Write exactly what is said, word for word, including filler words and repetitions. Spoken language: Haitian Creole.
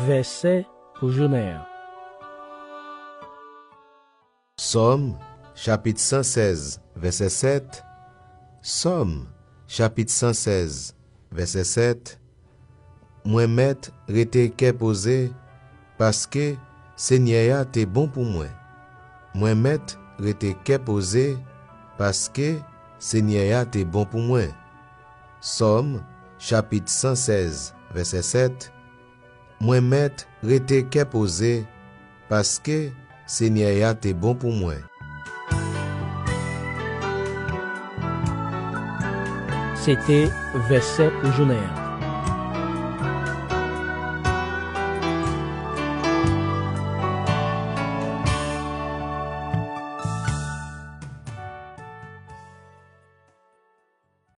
Vèsè pou jounen an. Sòm, chapit san sèz, vèsè sèt. Sòm, chapit san sèz, vèsè sèt. Mwen mèt rete kè poze, paske Senyè a te bon pou mwen. Mwen mèt rete kè poze, paske Senyè a te bon pou mwen. Sòm, chapit san sèz, vèsè sèt. Mwen mèt rete kè poze, paske Senyè a te bon pou mwen. Se te vèsè pou jounen an.